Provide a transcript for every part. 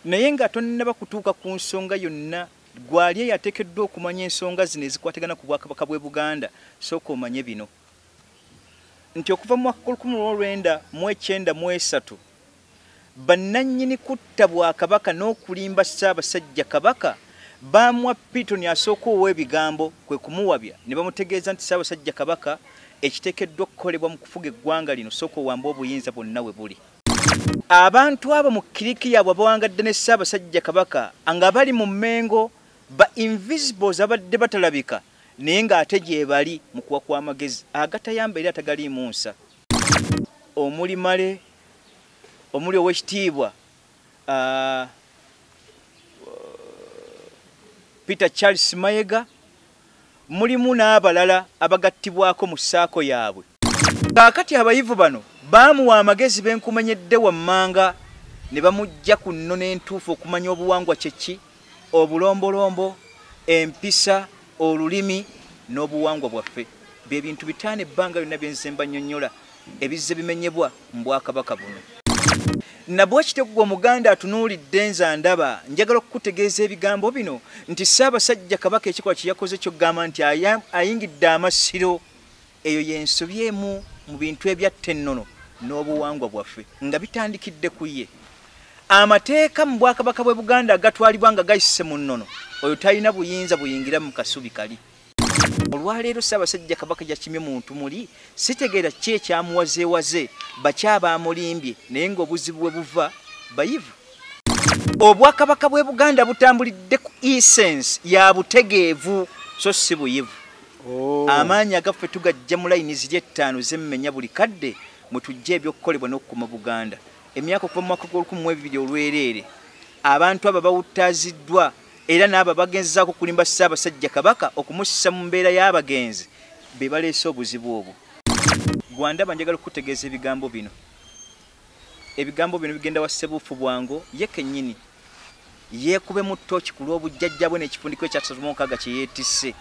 Naye nga tonnaba kutuuka ku nsonga yonna, gwali eyateekeddwa okumanya ensonga zino ezikwatagana ku Bwakabaka bw'e Buganda, sooka omanye bino nti okuva mu mwaka 1993 bannannyini kutta Bwakabaka n'okulimba Ssaabasajja Kabaka baamuwa Pitoni asooka ow'ebigambo, kwe kumuwabya ne bamutegeeza nti Ssaabasajja Kabaka ekiteekeddwa okukolebwa mu kufuga eggwanga lino, sooka owambe obuyinza bwonna we buli. Abantu abo mu kiriki yaabwe abawangadde ne Ssaabasajja Kabaka nga bali mu Mmengo, ba invisibles abadde batalabika naye ng'ate gye bali mu kuwa kw'amagezi agatayamba era atagaliimu nsa, omuli Male, omuli Oweekitiibwa Peter Charles Mayega, mulimu n'abalala abagattibwako mu ssaako yaabwe. Kaakati abayivu bano baamuwa amagezi benkumenyedde wammanga ne bamujja ku nnono entuufu okumanya obuwangwa kye ki, obulombolombo, empisa, olulimi n'obuwangwa bwaffe. Bye bintu 5 ebbanga lyonna bye nze mbannyonnyola ebizze bimenyebwa mu Bwakabaka buno. Nabwekityo ggwe Omuganda atunuulidde nze andaba, njagala okukutegeeza ebigambo bino nti Ssaabasajja Kabaka ekikolwa kye yakoze ky'okugamba nti ayingidde amasiro, eyo y'ensobi emu mu bintu ebyatta ennono n'obuwangwa bwaffe nga bitandikidde ku ye. Amateeka mu Bwakabaka bw'e Buganda agatwalibwa nga gayise mu nnono, oyo talina buyinza buyingira mu kasubi kali. Olwaleero Ssaabasajja Kabaka yakimye muntu muli, sitegeera ki ekyamuwazeewaze, bakyabaamulimbye naye ng'obuzibu bwe buva bayivu. Obwakabaka bw'e Buganda butambulidde ku essence ya butegeevu so si buyivu. Amaanyi agaffe tugajja mu layini ziri 5 zemmenya buli kadde mwe tujja ebyokukolebwa n'okukuuma Buganda. Emyaka okuva mu mwaka gw'olukumi olwereere abantu abo bawuttaaziddwa era n'abo abagenzezaako okulimba Ssaabasajja Kabaka okumussa mu mbeera y'abagenzi be baleese obuzibu obwo. Gwandaba njagala okukutegeeza ebigambo bino. Ebigambo bino bigenda wa Ssebuufu Bwango ye kennyini yeekube mu ttooki ku lw'obujjajja bwe n'ekifundiko ekya 36 kye yeetisse,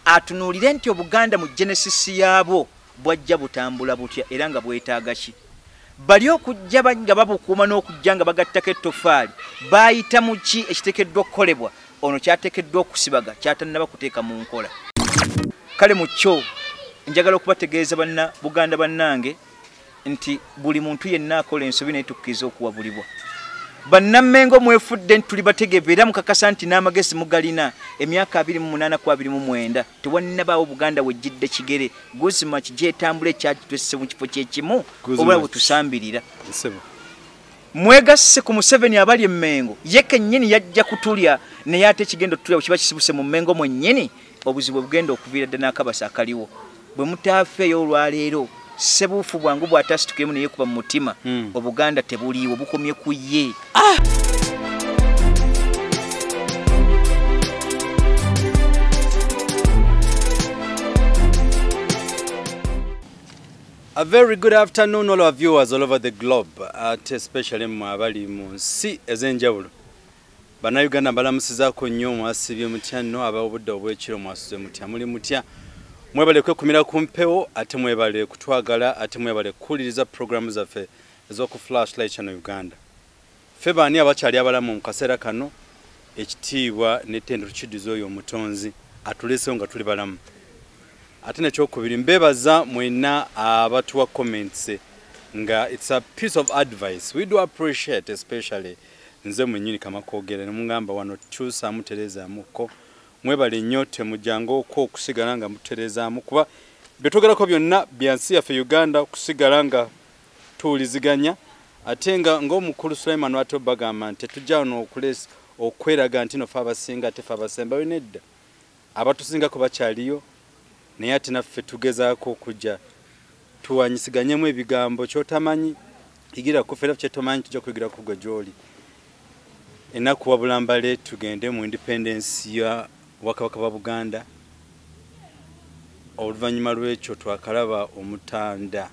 atunuulire nti Obuganda mu genesis yaabwo bwajja butambula butya era nga bwetaaga ki. Bali okujja nga babukuuma n'okujja nga bagattako ettofaali baayita mu ki ekiteekeddwa okukolebwa, ono kyateekeddwa okusibaga kyatannaba kuteeka mu nkola. Kale mu kyo njagala okubategeeza banna Buganda bannange nti buli muntu yenna akola ensobi naye tukkiriza okuwabulibwa. Bannammengo mwefudde nti tuli bategeevu era mukakasa nti n'amagezi mugalina. Emyaka 28 ku 29 tewannabaawo Buganda wejjidde kigere guzima kigyetambula ekyagitwesse mu kifo kyekimu obula bwe tusambirira. Mwegasse ku Museveni abali e Mmengo, ye kennyini yajja kutulya naye ate ekigenda otulya bwe kiba kisibuse mu Mmengo mwennyini, obuzibu bugenda okuviira ddala n'akabasa akaliwo. Bwe mutaafeeyo olwaleero, Ssebuufu Bwangu bw'atasitukiremu ne yeekuba mu mutima, Obuganda tebuliiwo, bukomye ku ye. A very good afternoon all our viewers all over the globe, especially mmwe abali mu nsi ez'enjawulo. Bannayuganda mbalamusizaako nnyo, mwasibye mutya nno ab'obudde obw'ekiro, mwasuze mutya, muli mutya? Mwebale kwekumira ku mpewo, ate mwebale kutwagala, ate mwebale kuwuliriza programu zaffe ez'oku Flashlight Channel Uganda. Ffe baani abakyali abalamu mu kaseera kano, ekitiibwa n'ettendo tukiddiza oyo omutonzi atuleesewo nga tuli balamu. Ate n'ekyokubiri mbeebaza mwenna abatuwa comments nga it's a piece of advice we do appreciate, especially nze mwennyini kamakwogera ne mungamba wano kyusaamu tereezaamuko. Mwebale nnyo, temujjanga okwo okusigala nga mutereezaamu, kuba bye twogerako byonna bya nsi yaffe Uganda okusigala nga tuwuliziganya. Ate nga ng'omukulu Sulaiman ate bagamba nti tetujja wano okweraga nti no ffe abasinga ate ffe abasembayo, nedda, abatusingako bakyaliyo, naye ate naffe tugezaako okujja tuwanyisiganyemu ebigambo. Ky'otamanyi yigira ku ffe, era kyetomanyi tujja kuyigira ku gwe gy'oli. Ennaku wabulambale tugende mu independence ya Bwakabaka bwa Buganda. Oluvannyuma lw'ekyo twakalaba Omutanda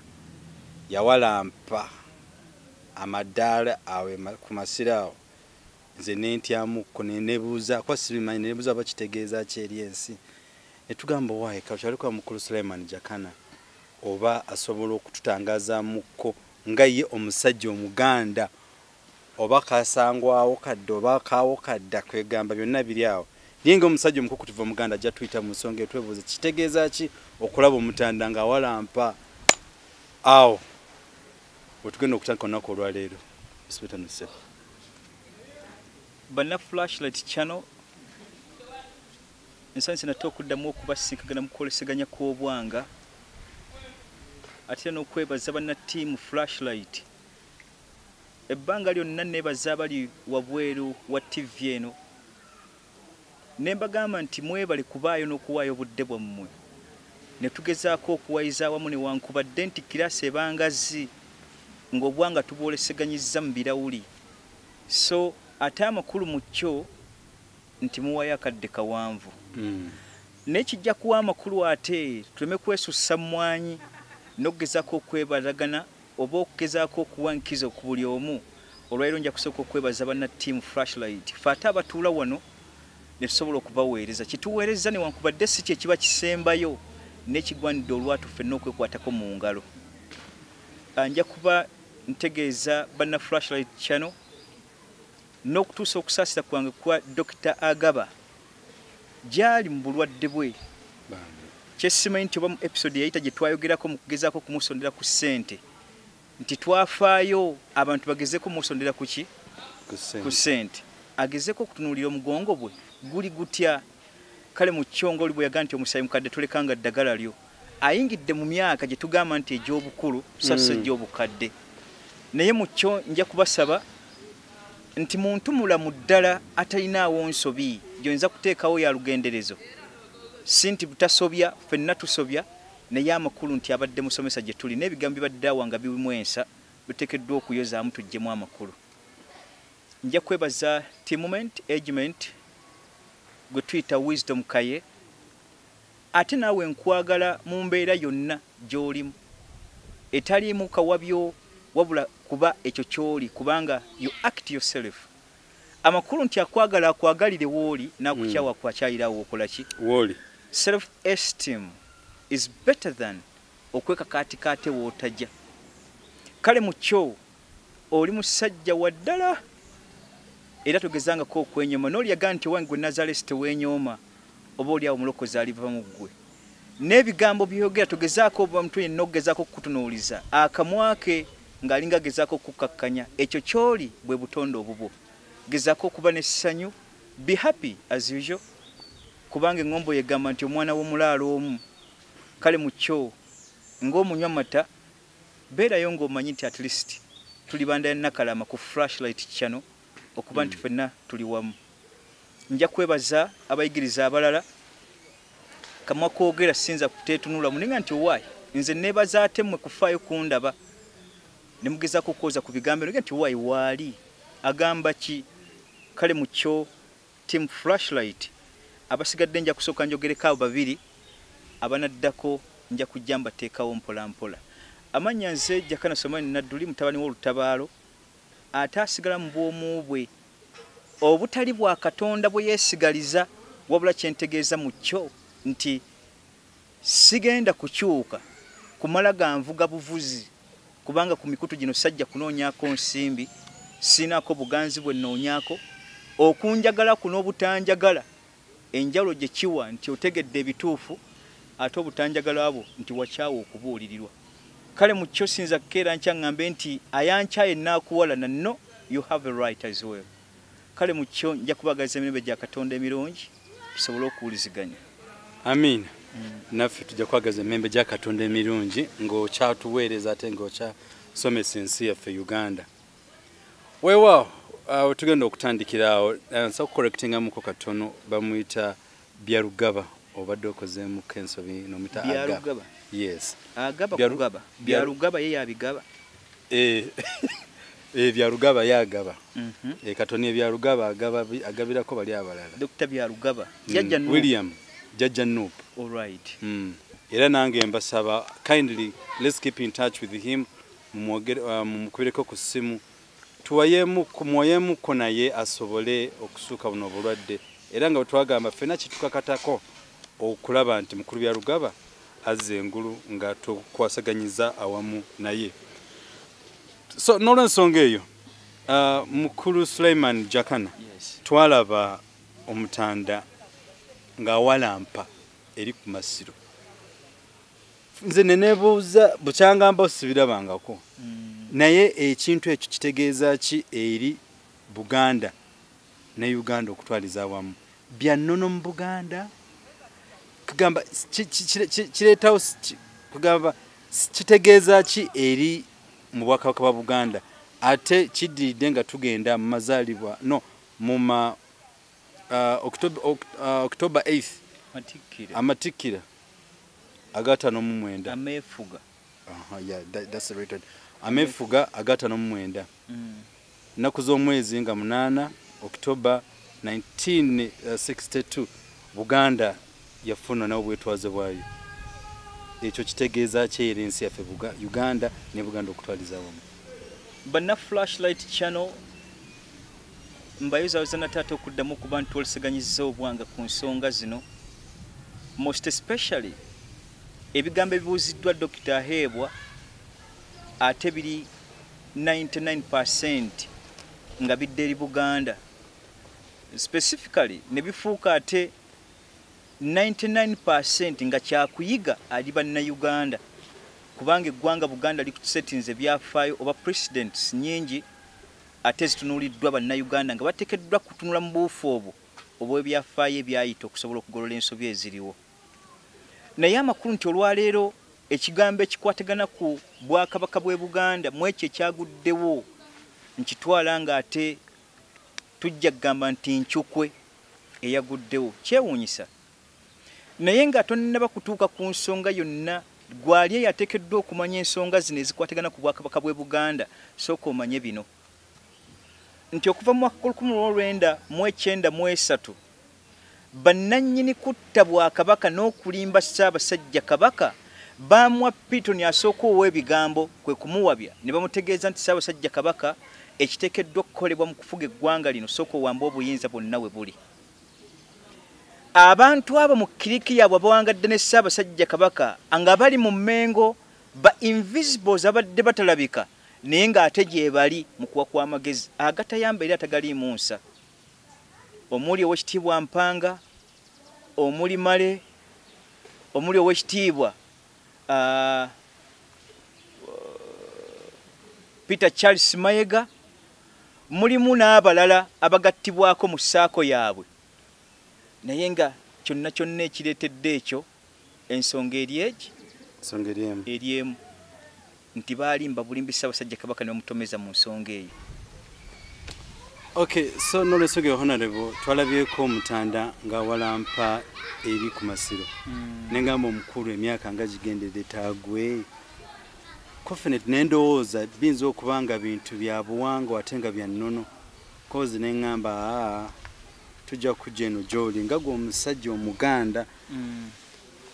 yawalampa amadaala awo ku masiro awo, nze nentyamuko nenebuuza kuba sibimanyi, nenebuuza bakitegeeza ki eri ensi. Ne tugamba waayi kakyalikuwa mukulu Sulaiman Jakana oba asobola okututangazaamuko nga ye omusajja Omuganda Oba kasangwawo kadde oba kaawo kadda, kwegamba byonna biri awo. Naye nga omusajja omukukutuvu Omuganda ajja tuyita mu nsonga etwebuuze kitegeeza ki okulaba omutanda ng'awalampa. Awo wetugenda okutandika olunaku olwaleero. Sibetano. Banna Flashlight Channel, nsanyuse nate okuddamu okubasinkagana mu kwoleseganya kw'obwanga, ate era n'okwebaza banna ttiimu Flashlight. Ebbanga lyonna neebaza abali wabweru wa TV eno, ne mbagamba nti mwebale kubaayo n'okuwaayo obudde bwammwe ne tugezaako okuwayiza awamu, newankubadde nti kirasi ebangazi ng'obwanga tubwoleseganyizza mu birawuli. So ate amakulu mu kyo nti muwayo akadde kawanvu, naye kijja kuwa amakulu ate tuleme kwesussa mmwanyi n'okugezaako okwebalagana oba okugezaako okuwa nkizo ku buli omu. Olwaliro nja kusooka okwebaza banna ttiimu Flashlight, fe ate abatuula wano ne tusobola okubaweereza kituweereza, newankubadde si kye kiba kisembayo, n'ekigwanidde olwatu ffenna okwekwatako mu ngalo. Nja kuba ntegeeza banna Flashlight Channel n'okutuusa okusaasira kwange kwa Dr. Agaba gyali mu bulwadde bwe. Kyesimanyi nti oba mu episode yayita gye twayogerako mu kugezaako okumusondera ku ssente, nti twafaayo abantu bagezeko musondera ku ki, ku ssente, agezeko okutunuulira omugongo bwe guli gutya. Kale mu kyo nga oli bwe yagaa nti omusaayi mukadde tolekanga ddagala lyo, ayingidde mu myaka gye tugamba nti egy'obukulu sasa egy'obukadde. Naye mu kyo nja kubasaba nti muntu mulamu ddala atalinaawo nsobi gy'oyinza kuteekawo ya lugenderezo, si nti butasobya, ffenna tusobya, naye amakulu nti abadde musomesa gye tuli, n'ebigambo bibadde awa nga birimu ensa biteekeddwa okuyozaamu tuggyemu amakulu. Nja kwebaza teammate agement gwe tuyita Wisdom Kaye, ate naawe nkwagala mu mbeera yonna gy'olimu etaliimu kawabyo, wabula kuba ekyo ky'oli, kubanga you act yourself. Amakulu nti akwagala akwagalire wooli, n'akukyawa akwakyayirawo okola ki? Wooli. Self esteem is better than okwekakaatikaate wootajja. Kale mu kyo oli musajja wa ddala, era togezangako okwenyooma. N'oli yagaa nti owange gwe Nazalesi teweenyooma, oba oli awo omulokozi aliva mu ggwe. N'ebigambo byogera togezaako oba muntu yenna okugezaako okukutunuuliza akamwa ke ng'alinga agezaako okukkakkanya. Ekyo ky'oli bwe butonde obubwo. Gezaako okuba n'essanyu, be happy as usual, kubanga eŋŋombo yegamba nti omwana w'omulaalo omu. Kale mu kyo ng'omunywa mata, beerayo ng'omanyi nti at least tuli banda ya Nakalama ku Flashlight Channel, okuba nti ffenna tuli wamu. Nja kwebaza abayigiriza abalala. Kamwa koogera sinza kuteetunulamu, naye nga nti owaayi nze neebaza ate mmwe kufaayo kundaba ne mugezaako okwoza ku bigambo naye nti owaayi waali agamba ki. Kale mu kyo team Flashlight abasigadde nja kusooka njogereko abo babiri abanaddako, nja kujja mbateekawo mpola mpola. Amannya nze Jakana Somani Nadduli, mutabani w'olutabaalo, ate asigala mu bwomu bwe obutali bwa Katonda bwe yeesigaliza. Wabula kyentegeeza mu kyo nti sigenda kukyuka kumala ganvuga buvuzi, kubanga ku mikutu gino sajja kunoonyaako nsimbi, siinaako buganzi bwe nnoonyaako. Okunjagala kuno obutanjagala, enjawulo gye kiwa nti otegedde ebituufu, ate obutanjagala bwo nti wakyawa okubuulirirwa. Kale mu kyo sinza kukeera nkya ŋŋambe nti ayankyaye naakuwalana. No, you have a right as well. Kale mu kyo nja kubagaliza emirembe gya Katonda emirungi, tusobole okuwuliziganya. Amiina. Naffe tujja kwagaza emirembe gya Katonda emirungi ng'okyatuweereza ate ng'okyasomesa ensi yaffe Uganda. Weewaawo, awo tugenda okutandikira awo. Nsa kucorrectingamuko katono, bamuyita Byarugaba, obadde okozeemuko ensobi nomuyita Agaba. Byarugaba? Yes. Agaba kugaba. Byarugaba ye yabigaba. Byarugaba yagaba. Katoni Byarugaba agaba, agabirako bali abalala. Dr. Byarugaba, jjajja Nup. William jjajja Nup. All right. Era nange mbasaba, kindly let's keep in touch with him. Mumukubireko ku ssimu, tuwayemuko naye asobole okusuuka buno obulwadde. Era nga bwe twagamba ffenna kitukakatako okulaba nti mukulu Byarugaba azza engulu nga tukwasaganyiza awamu naye. So n'olwensonga eyo Mukulu Sulaiman Jakana, Yes. twalaba omutanda ng'awalampa eri ku masiro. Nze neneebuuza bukyangamba sibirabangako. Naye ekintu ekyo kitegeeza ki eri Buganda ne Uganda okutwaliza awamu? Bya nnono mu Buganda? Kugamba kireetawo kugamba kitegeeza ki eri mu bwakabaka bwa Buganda? Ate kiddiridde nga tugenda mu mazaalibwa no mu ma October 8th Matikkira. Amatikkira aga 59. Ameefuga. Aha, yeah, that's the right word. Ameefuga aga 59. Nnaku z'omwezi nga 8 October 1962 Buganda yafuna n'obwetwaze bwayo. Ekyo kitegeeza ki eri ensi yaffe Uganda ne Buganda okutwaliza awamu? Banna Flashlight Channel, mbayozaayoza nataata okuddamu okuba nti twoleseganyizza obwanga ku nsonga zino, most especially ebigambo ebibuuziddwa Dr. Aheebwa ate biri 99% nga bidda eri Buganda specifically, ne bifuuka ate 99% nga kyakuyiga ali bannayuganda, kubanga eggwanga Buganda likusetinze ebyafaayo oba precedents nyingi ate zitunuuliddwa bannayuganda nga bateekeddwa kutunula mu buufu obwo obw'ebyafaayo ebyayita okusobola okugolola ensobi eziriwo. Naye amakulu nti olwaleero ekigambo ekikwatagana ku bwakabaka bw'e Buganda mu ekyo ekyaguddewo nkitwala ng'ate tujja kugamba nti nkyukwe eyaguddewo kyewuunyisa. Naye nga tonnaba kutuuka ku nsonga yonna, gwali eyateekeddwa okumanya ensonga zino ezikwatagana ku bwakabaka bw'e Buganda, sooka omanye bino nti okuva mu mwaka 1993 bannannyini kutta bwakabaka n'okulimba Ssaabasajja Kabaka baamuwa Piitoni asooka ow'ebigambo, kwe kumuwabya ne bamutegeeza nti Ssaabasajja Kabaka ekiteekeddwa okukolebwa mu kufuga eggwanga lino, sooka owambe obuyinza bwonna we buli. Abantu abo mu kiriki yaabwe abawangadde ne Ssaabasajja Kabaka nga bali mu Mmengo, ba invisibles abadde batalabika naye ng'ate gye bali mu kuwa kw'amagezi agatayamba era atagaliimu nsa, omuli owekitiibwa Mpanga, omuli Male, omuli owekitiibwa Peter Charles Mayega, mulimu n'abalala abagattibwako mu ssaako yaabwe. Naye nga kyonna kyonna ekireetedde ekyo ensonga eri egi Ensonga eri emu. Eri emu nti baalimba bulimbi Ssaabasajja Kabaka ne bamutomeza mu nsonga eyo. Okay, so nolwensonga, Honorable, twalabyeko omutanda ng'awalampa eri ku masiro. Nengamba omukulu emyaka nga gigendedde taagwe confident, nendowooza biyinza okuba nga bintu bya buwangwa ate nga bya nnono kozi. Neŋŋamba aa tujja kujja eno gy'oli nga gwe omusajja omuganda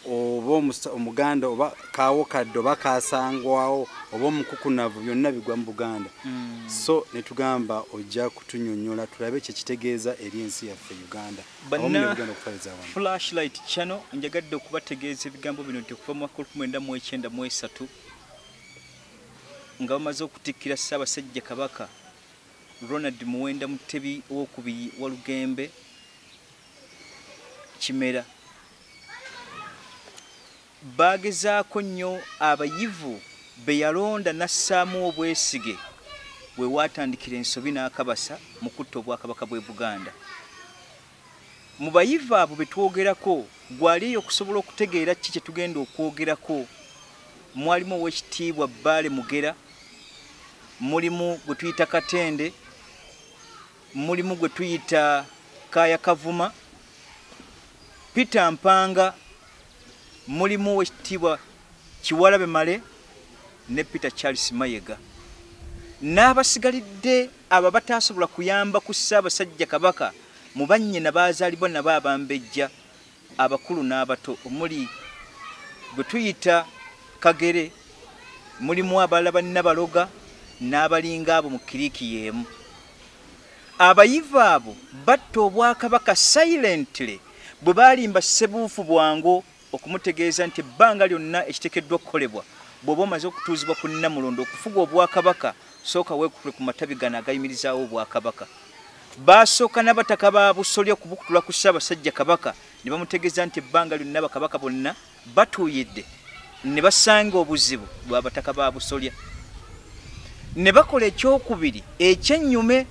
oba omuganda oba kaawo kadde oba kasangwawo oba omukukunavu, byonna bigwa mu Buganda. So ne tugamba ojja kutunyonnyola tulabe kye kitegeeza eri ensi yaffe Uganda awamu ne Banna Buganda okutwaliza awamu. Flashlight Channel, njagadde okubategeeza ebigambo bino nti okuva mu mwaka 1993 nga bamaze okutikkira Ssaabasajja Kabaka Ronald Muwenda Mutebi Owokubiri Walugembe Kimera, baagezaako nnyo abayivu be yalonda n'assaamu obwesige we waatandikira ensobi n'akabasa mu kutta obwakabaka bw'e Buganda. Mu bayivu abo be twogerako, gwali eyo okusobola okutegeera ki kye tugenda okwogerako, mwalimu owekitiibwa Bbaale Mugera, mulimu gwe tuyita Katende, mulimu gwe tuyita Kaaya Kavuma, Peter Mpanga, mulimu owekitiibwa Kiwalabe Male ne Peter Charles Mayega, n'abasigalidde abo bataasobola kuyamba ku Ssaabasajja Kabaka mu bannyina baazaalibwa nabo abambejja abakulu n'abato, omuli gwe tuyita Kagere, mulimu abalala bannabaloga n'abalinga abo mu kiriiki y'emu. Abayivu abo batta obwakabaka silently bwe baalimba Ssebuufu Bwangu okumutegeeza nti ebbanga lyonna ekiteekeddwa okukolebwa bw'oba omaze okutuuzibwa ku Nnamulondo okufuga obwakabaka, Sooka weekutule ku matabi gano agayimirizaawo obwakabaka. Baasooka n'abataka ba Busolya okubukutula ku Ssaabasajja Kabaka ne bamutegeeza nti ebbanga lyonna bakabaka bonna batuuyidde ne basanga obuzibu lw'abataka ba Busolya. Ne bakola ekyokubiri ekyennyume,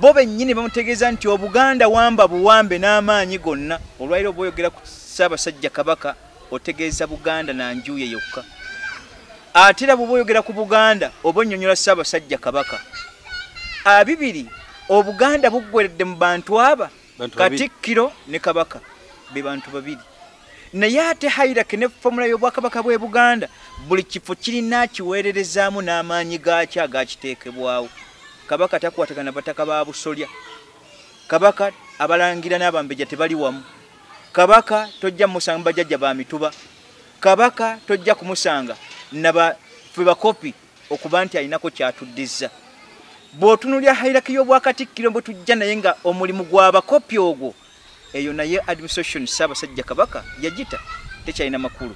bo bennyini bamutegeeza nti Obuganda wamba buwambe n'amaanyi gonna. Olwaliro bw'oyogera ku Ssaabasajja Kabaka otegeeza Buganda na njuye yokka. Ate era bw'oba oyogera ku Buganda oba onnyonnyola Ssaabasajja Kabaka. Abibiri Obuganda buggweredde mu bantu aba, Katikkiro ne Kabaka be bantu babiri. Naye ate hierarchy ne formula y'Obwakabaka bw'e Buganda buli kifo kirina kiweererezaamu n'amaanyi gaakyo agakiteekebwawo. Kabaka takwatagana bataka ba Busolya. Kabaka abalangira n'abambejja tebali wamu. Kabaka tojja musanga bajjajja ba mituba. Kabaka tojja kumusanga nabaffe bakopi okuba nti alinako kyatuddizza. Bw'otunuulira hierarchy y'Obwakatikkiro bwe tujja naye nga omulimu gw'abakopi ogwo, eyo naye administration Ssaabasajja Kabaka yagita tekyalina makulu.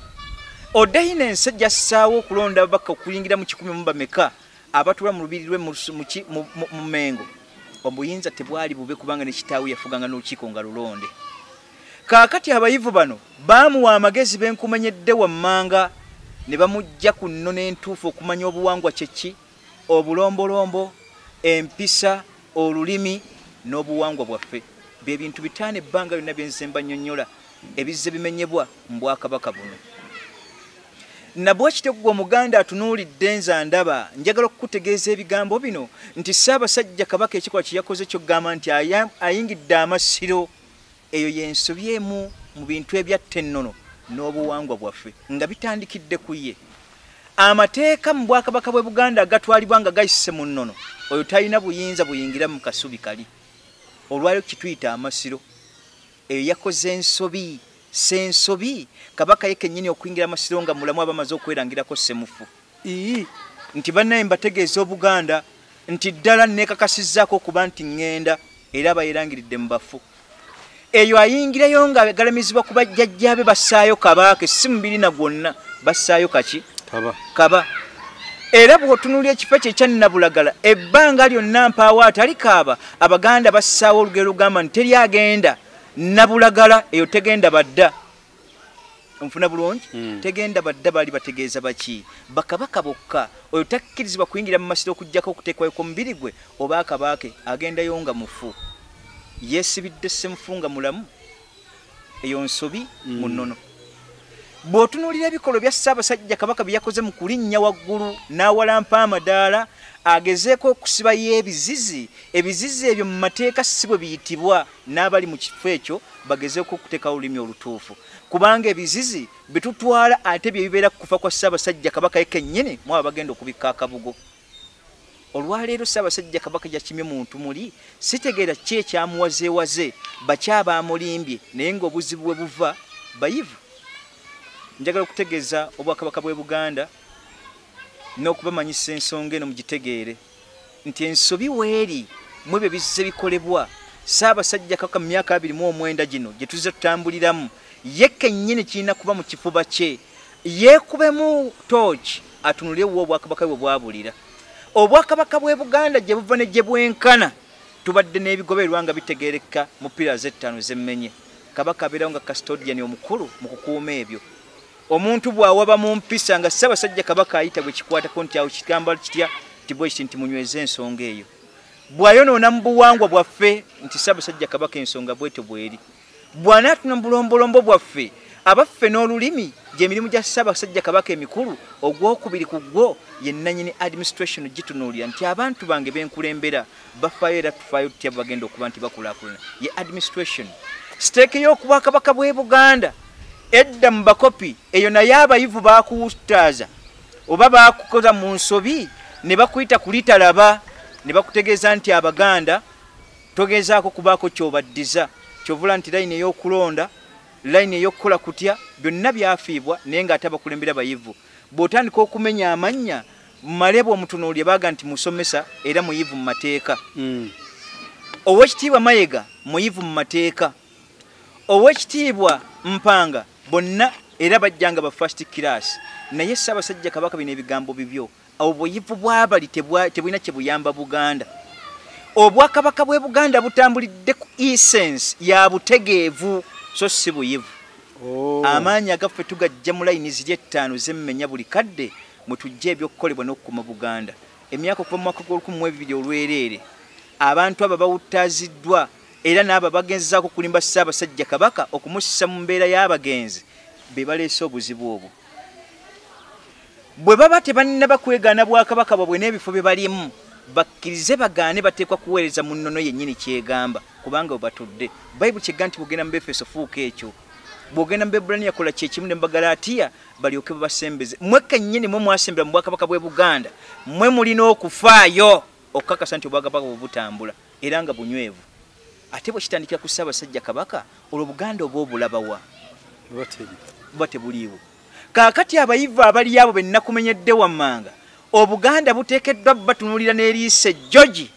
Oddayo ensi ejja ssaawo okulonda ababaka okuyingira mu 1,000 bameka abatuula mu lubiri lwe mu Mmengo. Obuyinza tebwali bube kubanga ne kitaawe yafuganga n'olukiiko nga lulonde. Kaakati abayivu bano baamuwa amagezi benkumenyedde wammanga ne bamujja ku nnono entuufu okumanya obuwangwa kye ki, obulombolombo, empisa, olulimi n'obuwangwa bwaffe. Bye bintu bitaano ebbanga lyonna bye nze mbannyonnyola ebizze bimenyebwa mu bwakabaka buno. Nabwekityo gwe Omuganda atunuulidde nze ndaba njagala okukutegeeza ebigambo bino nti Ssaabasajja Kabaka ekikolwa kye yakoze ky'okugamba nti ayingidde amasiro, eyo y'ensobi emu mu bintu ebyatta ennono n'obuwangwa bwaffe nga bitandikidde ku ye. Amateeka mu bwakabaka bw'e Buganda agatwalibwa nga gayise mu nnono, oyo talina buyinza buyingira mu kasubi kali. Olwaliro kituyita amasiro, eyo yakoze ensobi. Sensobi Kabaka ye kennyini okuyingira amasiro nga mulamu aba amaze okwerangirako ssemufu nti bannaye mbategeeza Obuganda nti ddala neekakasizzaako okuba nti ŋŋenda, era abayerangiridde mu bafu. Eyo ayingirayo nga agalamizibwa ku bajjajjaabe, bassaayo kabaake, si mubiri na gwonna, bassaayo kaki? Kaba. Kaba. Era bw'otunuulira ekifo kye ekyannabulagala ebbanga lyonna mpaawo atali kaaba. Abaganda bassaawo olugero lugamba nti teri agenda nabulagala, eyo tegenda badda. Nfuna bulungi? Tegenda badda. Baali bategeeza baki? Bakabaka bokka. Oyo takkirizibwa kuyingira mu masiro okugjako okuteekwayo kw'omubiri gwe oba akabaake. Agendayo nga mufu, yeesibidde ssemufu nga mulamu. Eyo nsobi mu nnono. Bw'otunuulira ebikolwa bya Ssaabasajja Kabaka bye yakoze mu kulinnya waggulu n'awalampa amadaala agezeeko okusibayo ebizizi, ebizizi ebyo mu mateeka si bwe biyitibwa, n'abali mu kifo ekyo bagezeeko okuteekawo olulimi olutuufu, kubanga ebizizi bitutwala ate bye bibeera ku kufa kwa Ssaabasajja Kabaka ye kennyini mu abo bagenda okubikka akabugo. Olwaleero Ssaabasajja Kabaka yakimye muntu muli sitegeera ki ekyamuwazeewaze, bakyabaamulimbye, naye ng'obuzibu bwe buva bayivu. Njagala okutegeeza Obwakabaka bw'e Buganda n'okubamanyisa ensonga eno mugitegeere nti ensobi weeri mu ebyo bizze bikolebwa Ssaabasajja Kabaka mu myaka 29 gino gye tuzze tutambuliramu. Ye kennyini kirina kuba mu kifuba kye, yeekubemu tooki atunulire wa obwakabaka bwe bwabulira. Obwakabaka bw'e Buganda gye buva ne gye bwenkana tubadde n'ebigobererwa nga bitegeereka mu pillars ettaano zemmenye. Kabaka abeerawo nga custodian omukulu mu kukuuma ebyo. Omuntu bw'awaba mu mpisa nga Ssaabasajja Kabaka ayita gwe kikwatako nti awo kigamba kitya nti bwe kiti nti munyweze ensonga eyo. Bw'ayonoona mu buwangwa bwaffe nti Ssaabasajja Kabaka ensonga bwetyo bweri. Bw'anaatuna mu bulombolombo bwaffe abaffe n'olulimi, gy'emirimu gya Ssaabasajja Kabaka emikulu, ogwokubiri ku gwo ye nannyini administration gitunuulira nti abantu bange benkulembera bafaayo era tufaayo tutya bagenda okuba nti bakulaakulana, ye administration. Siteeke y'okubwakabaka bw'e Buganda edda mu bakopi eyo naye abayivu bakuwutaaza oba bakukoza mu nsobi ne bakuyita kulitalaba ne bakutegeeza nti Abaganda togezaako kubaako kyobaddiza, kyovula nti layini ey'okulonda, layini ey'okukola kutya, byonna byafiibwa. Naye ng'ate abakulembera bayivu. Bw'otandika okumenya amannya male bw'omutunuulye baaga nti musomesa era muyivu mu mateeka. Owekitiibwa Mayiga muyivu mu mateeka, Owekitiibwa Mpanga, bonna era bajjanga ba first class. Naye Ssaabasajja Kabaka bino ebigambo bibyo. Obuyivu bw'abali tebulina kye buyamba Buganda. Obwakabaka bw'e Buganda butambulidde ku essence ya butegeevu, so si buyivu. Amaanyi agaffe tugajja mu layini ziri 5 zemmenya buli kadde mwe tujja ebyokukolebwa n'okukuuma Buganda. Emyaka okuva mu mwaka gw'olukumi olwereere abantu abo bawutaziddwa era n'abo bagenzezaako okulimba Ssaabasajja Kabaka okumussa mu mbeera y'abagenzi be baleese obuzibu obwo. Bwe baba tebannaba kwegaana bwakabaka bwabwe n'ebifo bye balimu, bakkirize bagaane, bateekwa kuweereza mu nnono yennyini kyegamba, kubanga bwe batudde. Bayibuli kyegamba nti bw'ogenda mu Befeso fuuka ekyo, bw'ogenda mu Bebbulaniya kola kyekimu ne mu Bagalatiya balyoke babasembeze. Mmwe kennyini mwe mwasembera mu bwakabaka bw'e Buganda, mmwe mulina okufaayo okukakasa nti obwakabaka bwe butambula era nga bunywevu. Ate bwe kitandikira ku Ssaabasajja Kabaka, olwo Buganda oba obulabawa buba tebuliiwo. Kaakati abayivu abali abo be nnakumenyedde wammanga, Obuganda buteekeddwa batunuulira n'eriiso ejjogi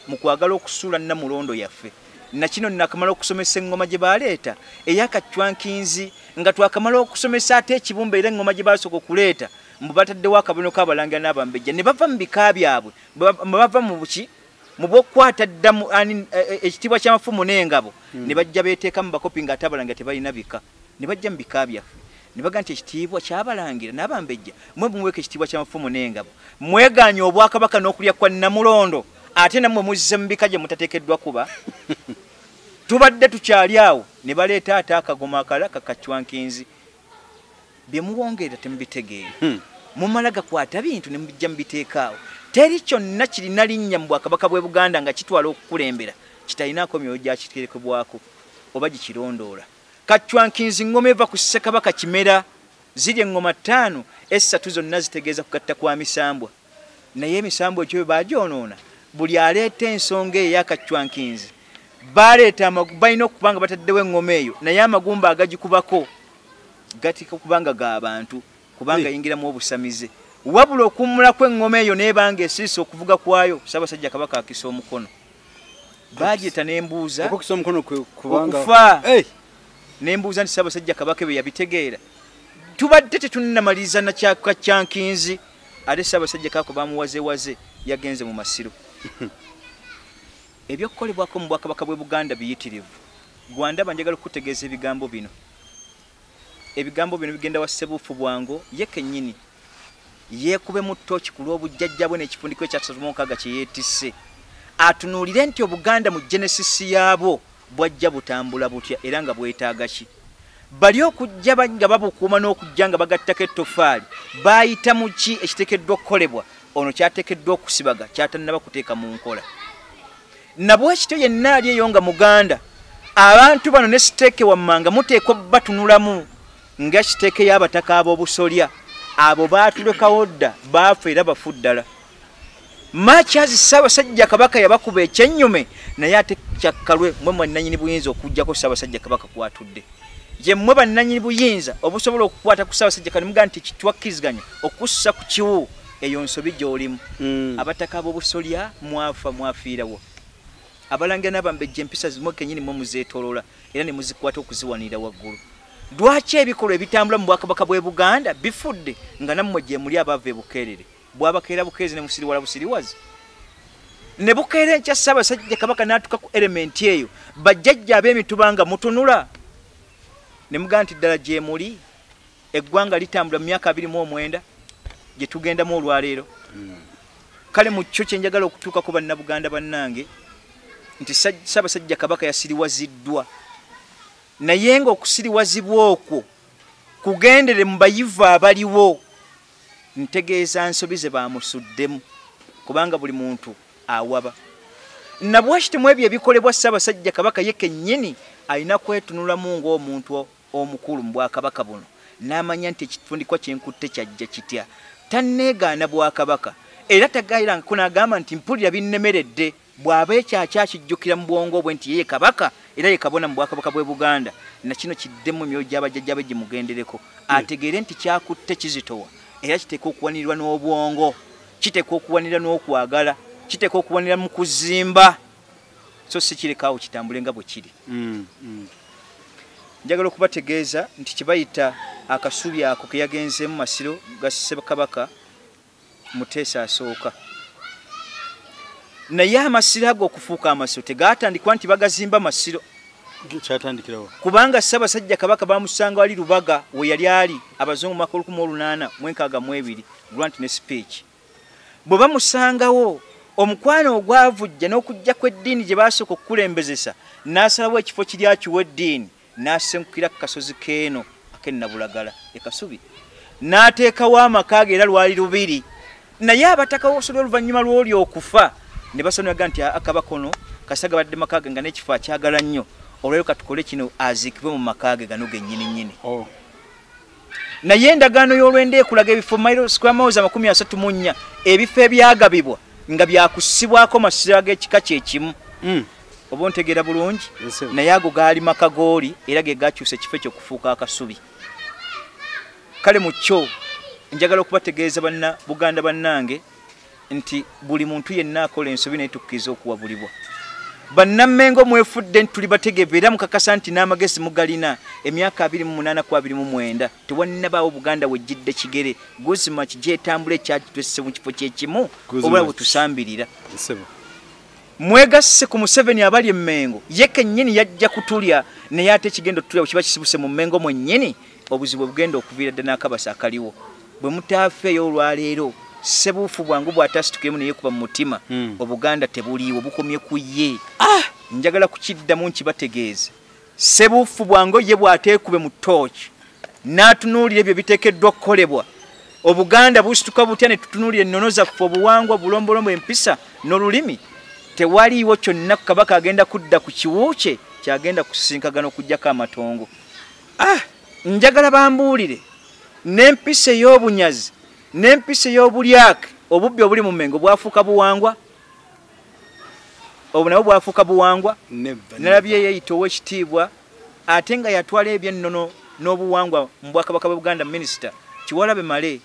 mu kwagala okusuula Nnamulondo yaffe. Na kino nnakamala okusomesa eŋŋoma gye baleeta ey'akacwankinzi, nga twakamala okusomesa ate ekibumba era eŋŋoma gye baasooka okuleeta, mbu bataddewo akabonero k'abalangira n'abambejja ne bava mu bika byabwe, bwe bava mu buki mu bw'okukwata dda ekitiibwa ky'amafumu n'engabo, ne bajja beeteeka mu bakopi ng'ate abalangira tebalina bika, ne bajja mu bika byaffe ne bagamba nti ekitiibwa ky'abalangira n'abambejja mwe muweeka ekitiibwa ky'amafumu n'engabo, mwegaanye obwakabaka n'okulya kwa Nnamulondo, ate nammwe muzze mu bika gye mutateekeddwa kuba. Tubadde tukyali awo ne baleeta ate akagoma akalala kakacwankinzi. Bye muwongerera temubitegeera. Mumala gakwata bintu ne mubijja mubiteeka awo. Teri kyonna kirina linnya mu bwakabaka bw'e Buganda nga kitwala okukulembera kitalinaako myoyo gya kiterekebwako oba gikirondoola. Kacwankinzi ngoma eva ku Ssekabaka Kimera, ziri eŋŋoma 5, 3 zonna zitegeeza kugatta kwa misambwa. Naye emisambwa ekyo bwe baagyonoona, buli aleeta ensonga eyo ey'akacwankinzi baleeta balina okuba nga bataddewo eŋŋoma eyo, naye amagumba agagikubako gateekwa okuba nga ga bantu, kubanga yingiramu obusamize. Wabula okuwummula kw'eŋŋoma eyo n'ebanga esirise okuvuga kwayo, Ssaabasajja Kabaka akisa omukono. Baagiyita n'embuuza okukisa omukono kubanga okufa. N'embuuza nti Ssaabasajja Kabaka bwe yabitegeera. Tubadde tetunnamaliriza na kyakacwankinzi, ate Ssaabasajja Kabaka bamuwazewaze yagenze mu masiro. Ebyokukolebwako mu bwakabaka bw'e Buganda biyitirivu. Gwandaba njagala okukutegeeza ebigambo bino. Ebigambo bino bigenda wa Ssebuufu Bwango ye kennyini. Yeekube mu ttooki ku lw'obujjajja bwe n'ekifundikwa ekya 36 kye yeetisse. Atunuulire nti Obuganda mu genesis yaabwo bwajja butambula butya era nga bwetaaga ki. Bali okujja nga babukuuma n'okujja nga bagattako ettoffaali, baayita mu ki ekiteekeddwa okukolebwa, ono kyateekeddwa okusibaga kyatannaba kuteeka mu nkola. Nabwekityo yenna ali eyo nga Muganda, abantu bano ne siteeke wammanga muteekwa batunulamu nga siteeke y'abataka ab'obusolya. Abo baatulekawo dda, baafa era bafu ddala. Makyazi Ssaabasajja Kabaka yabakuba ekyennyume, naye ate kyakkalwe mmwe bannannyini buyinza okuggyako Ssaabasajja Kabaka kw'atudde. Ye mmwe bannannyini buyinza obusobola okukwata ku Ssaabasajja Kabaka ne mugamba nti kitwakkiriziganya okussa ku kiwu, eyo nsobi gy'olimu. Abataka ab'obusolya mwafa mwafiirawo. Abalangira n'abambejja empisa zimwe kennyini mmwe muzeetooloola era ne muzikwata okuziwanirira waggulu. Lwaki ebikolwa ebitambula mu bwakabaka bw'e Buganda bifudde nga nammwe gye muli abaava e Bukeerere? Bwabakeera bukeezi ne musiriwala busiriwazi. Ne bukeera enkya Ssaabasajja Kabaka n'atuuka ku elementi eyo, bajjajja ab'emituba nga mutunula. Ne mugamba nti ddala gye muli, eggwanga litambula mu myaka 29 gye tugendamu olwaleero. Kale mu kyo kye njagala okutuukako bannabuganda bannange, nti Ssaabasajja Kabaka yasiriwaziddwa. Naye ng'okusiriwazibwa okwo kugendere mu bayivu abaliwo, ntegeeza nsobi ze baamusuddemu, kubanga buli muntu awaba. Nabwekityo mu ebyo ebikolebwa Ssaabasajja Kabaka ye kennyini alina kwetunulamu ng'omuntu omukulu mu bwakabaka buno, n'amanya nti ekifundikwa kye nkutte kyajja kitya. Tanneegaana bwakabaka, era tagayirangako n'agamba nti mpulira binnemeredde. Bw'aba ekyo akyakijjukira mu bwongo bwe nti ye kabaka era ye kabona mu bwakabaka bw'e Buganda, na kino kiddemu emyoyo gy'abajjajja be gimugendereko, ategeere nti kyakutte kizitowa era kiteekwa okuwanirirwa n'obwongo, kiteekwa okuwanirira n'okwagala, kiteekwa okuwanirira mu kuzimba, so si kirekaawo kitambule nga bwe kiri. Njagala okubategeeza nti kye bayita akasubi ako ke yagenzeemu Masiro ga Ssekabaka Muteesa asooka. Naye amasiro ago okufuuka amasiro tegaatandikwa nti bagazimba masiro. Kyatandikirawo kubanga Ssaabasajja Kabaka bamusanga wali Lubaga we yali ali abazungu mwaka 1862 grant ne speech. Bwe bamusangawo omukwano ogwavujja n'okujja kw'eddiini gye baasooka okukulembezesa, n'asalawo ekifo kiri akiwa eddiini, n'asenkukira ku kasozi k'eno ak'ennabulagala e Kasubi, n'ateekawo amaka ge era lwali lubiri. Naye abataka b'obusolya oluvannyuma lw'oli okufa ne basonyaga nti Kabaka ono kasita gabadde maka ge nga n'ekifo akyagala nnyo, olwaleero katukole kino aziikibwe mu maka ge gano gennyini nnyini. Naye endagaano y'olwenda ekulaga ebifo square miles 34, ebifo ebyagabibwa nga byakussibwako masiro ag'ekika kye kimu. Oba ontegeera bulungi? Naye ago gaali maka gooli era ge gakyusa ekifo ekyo okufuuka akasubi. Kale mu kyo njagala okubategeeza banna Buganda bannange nti buli muntu yenna akola ensobi naye tukkiriza okuwabulibwa. Bannammengo mwefudde nti tuli bategeevu era mukakasa nti n'amagezi mugalina. Emyaka 28 ku 29 tewannabaawo Buganda wejjidde kigere. Guzima kigyetambula ekyagitwesse mu kifo kye kimu obula bwe tusambirira. Mwegasse ku Museveni abali emmengo, ye kennyini yajja kutulya, naye ate ekigenda otulya bwe kiba kisibuse mu Mmengo mwennyini, obuzibu bugenda okuviira dda n'akabasa akaliwo. Bwe mutaafeeyo olwaleero, Ssebuufu bwangu bw'atasitukiremu ne yeekuba mu mutima, Obuganda tebuliiwo, bukomye ku ye. Njagala kukiddamu nkibategeeze. Ssebuufu bwangu ye bw'ateekube mu ttooki n'atunuulira ebyo biteekeddwa okukolebwa, Obuganda busituka butya ne tutunuulira ennono zaffe, obuwangwa, obulombolombo, empisa n'olulimi? Tewaliiwo kyonna. Kabaka agenda kudda ku kiwu kye kyagenda kusisinkagana okugjako amatongo. Njagala bambuulire n'empisa ey'obunyazi n'empisa ey'obulyake, obubbi obuli mu Mmengo bwafuuka buwangwa, obwo nabwo bwafuuka buwangwa. Nalabye yeeyita ow'ekitiibwa ate nga yatwala ebyennono n'obuwangwa mu Bwakabaka bwa Buganda, Minisita Kiwalabe Male.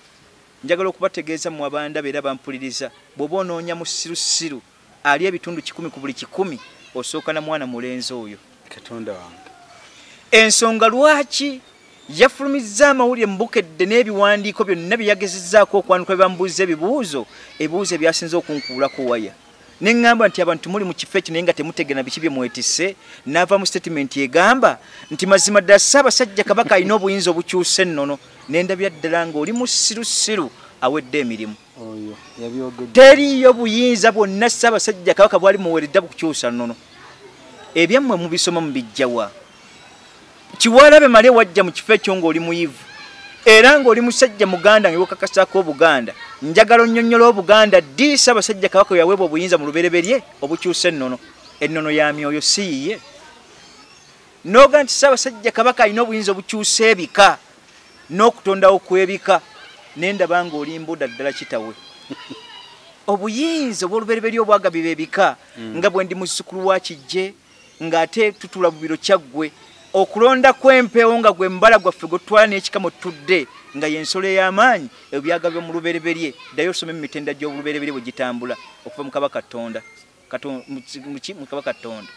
Njagala okubategeeza mu abandaba era bampuliriza, bw'oba onoonya musirusiru ali ebitundu 100 ku buli 100, osooka na mwana mulenzi oyo. Katonda wange! Ensonga lwaki yafulumizza amawulire mu Bukedde n'ebiwandiiko byonna bye yagezezzaako okwanuka bye bamubuuza ebibuuzo, ebibuuzo ebyasinze okunkuulako waya, ne ŋŋamba nti abantu muli mu kifo ekyo naye nga temutegera biki bye mwetisse, n'ava mu statement egamba nti mazima ddala Ssaabasajja Kabaka alina obuyinza obukyusa ennono, ne ndabira ddala ng'oli musirusiru awedde emirimu. Oyo yabyogedde. Teriiyo buyinza bwonna Ssaabasajja Kabaka bwali muweeredde bukukyusa nnono. Ebyammwe mubisoma mubijjawa? Kiwalabe Male, wajja mu kifo ekyo ng'oli muyivu era ng'oli musajja Muganda nga wekakasaako Obuganda. Njagala onnyonnyola Obuganda ddi Ssaabasajja Kabaka we yaweebwa obuyinza mu lubereberye obukyusa ennono. Ennono ya myoyo, si yiye. Noga nti Ssaabasajja Kabaka alina obuyinza obukyusa ebika n'okutondawo kw'ebika, nendaba ng'oli mbuda ddala kitawe. Obuyinza obw'olubereberye obwagabibwa ebika, nga bwe ndi muzzukulu wa Kijje ng'ate tutula bubiro Kyaggwe, okulonda kw'empeewo nga gwe mubala gwaffe gwetutwala n'ekika mwe tutudde nga y'ensolo ey'amaanyi, ebyo byagabibwa mu lubereberye. Ddayo osome mu mitenda gy'obulubereberye bwe gitambula okuva mu Kabaka Tonda, mu Kabaka Tonda.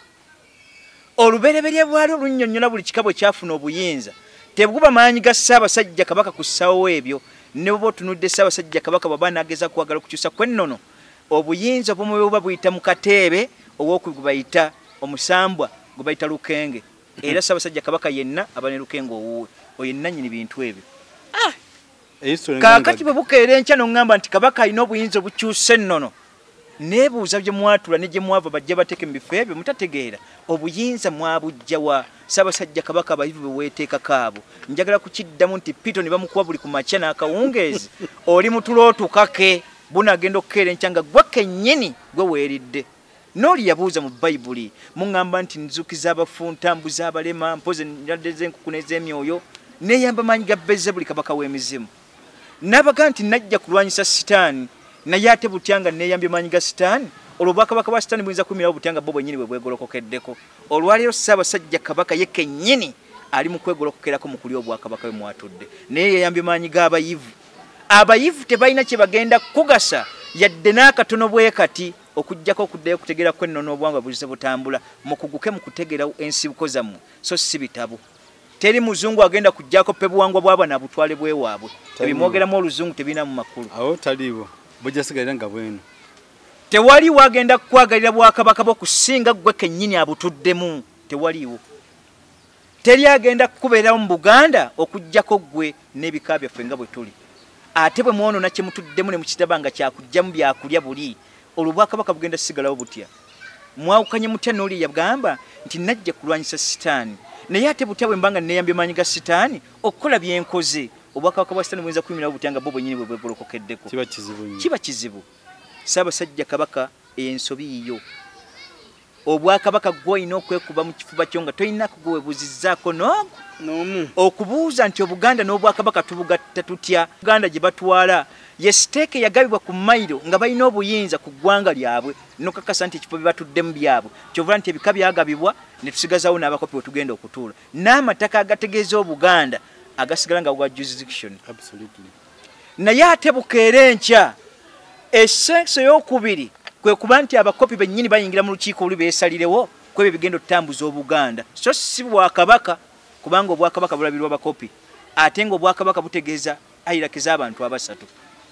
Olubereberye bwali olunnyonnyola buli kika bwe kyafuna obuyinza. Tebuba maanyi ga Ssaabasajja Kabaka ku ssaawo ebyo. Ne bwoba otunudde Ssaabasajja Kabaka bw'aba n'ageza kwagala okukyusa kw'ennono, obuyinza obumwe buba buyita mu kateebe owokubiri gwe bayita omusambwa gwe bayita Lukenge, era Ssaabasajja Kabaka yenna aba ne Lukenge owuwe, oyo nnannyini bintu ebyo. Kaakati bwe bukeera enkya noŋŋamba nti Kabaka alina obuyinza obukyusa ennono, neebuuza gye mwatula ne gye mwava. Bajja bateeke mu bifo ebyo mutategeera. Obuyinza mwabujja wa Ssaabasajja Kabaka abayivu bwe weeteekako abo? Njagala kukiddamu nti pito ne bamukuba buli ku makya n'akawungeezi, oli mutulo otukake bunagenda okukeera enkya nga gwe kennyini gwe weeridde. N'oli yabuuza mu Bayibuli, muŋŋamba nti nzuukiza abafu, ntambuza abalema, mpoze endwadde z'enkuku n'ez'emyoyo, neeyamba maanyi ga Bezebuli kabaka w'emizimu. N'abaga nti najja kulwanyisa Sitaani, naye ate butya nga neeyambye maanyi ga Sitaani? Olwo obwakabaka bwa Sitaani buyinza kuyimirawo butya nga bo bwennyini bwe bwegolokokeddeko? Olwaleero Ssaabasajja Kabaka ye kennyini ali mu kwegolokokerako mu kulya obwakabaka bwe mwatudde, naye yeeyambye maanyi g'abayivu. Abayivu tebalina kye bagenda kukugasa yadde n'akatono bwe kati, okuggyako okuddayo okutegeera kw'ennono obuwangwa buzze butambula. Mukuguke mu kutegeera ensibuko zammwe, so si bitabo. Teri muzungu agenda kuggyako pe buwangwa bw'abana butwale bwewaabwe. Ebimwogeramu oluzungu tebirina mu makulu. Awo taliiwo. Bujja sigalira nga bweno. Tewali wagenda kukwagalira bwakabaka bwo kusinga ggwe kennyini abutuddemu, tewaliiwo. Teri agenda kukubeerawo mu Buganda okuggyako ggwe n'ebika byaffe nga bwe tuli. Ate bwe mwonoona kye mutuddemu ne mukiraba nga kyakuggyamu byakulya buli, olwo obwakabaka bugenda kusigalawo butya? Mwawukanye mutya n'oli yagamba nti najja kulwanyisa sitaani, naye ate butya bwe mba nga neeyambye maanyi ga sitaani okukola bye nkoze, obwakabaka bwa sitaani buyinza kuyimirirawo butya nga bo bwennyini bwe bwegolokokeddeko? Kiba kizibu nnyo. Kiba kizibu. Ssaabasajja Kabaka, ensobi yiyo. Obwakabaka ggwe olina okwekuba mu kifuba kyo nga tolina kugwebuzizzaako n'omu. Okubuuza nti Obuganda n'obwakabaka tubugatta tutya? Buganda gye batwala ye siteeke yagabibwa ku mayiro nga balina obuyinza ku ggwanga lyabwe, nokakasa nti ekifo bye batuddemu byabwe. Kyova nti ebika byagabibwa ne tusigazawo n'abakopi we tugenda okutuula, n'amataka agategeeza Obuganda agasigala nga gwa jurisdiction. Absolutely. Naye ate bukeera enkya essenso ey'okubiri kwe kuba nti abakopi bennyini bayingira mu lukiiko oluli beesalirewo ku ebyo bigenda okutambuza Obuganda, so si bwakabaka, kubanga obwakabaka bulabirwa bakopi, ate ng'obwakabaka butegeeza hierarchy z'abantu abasatu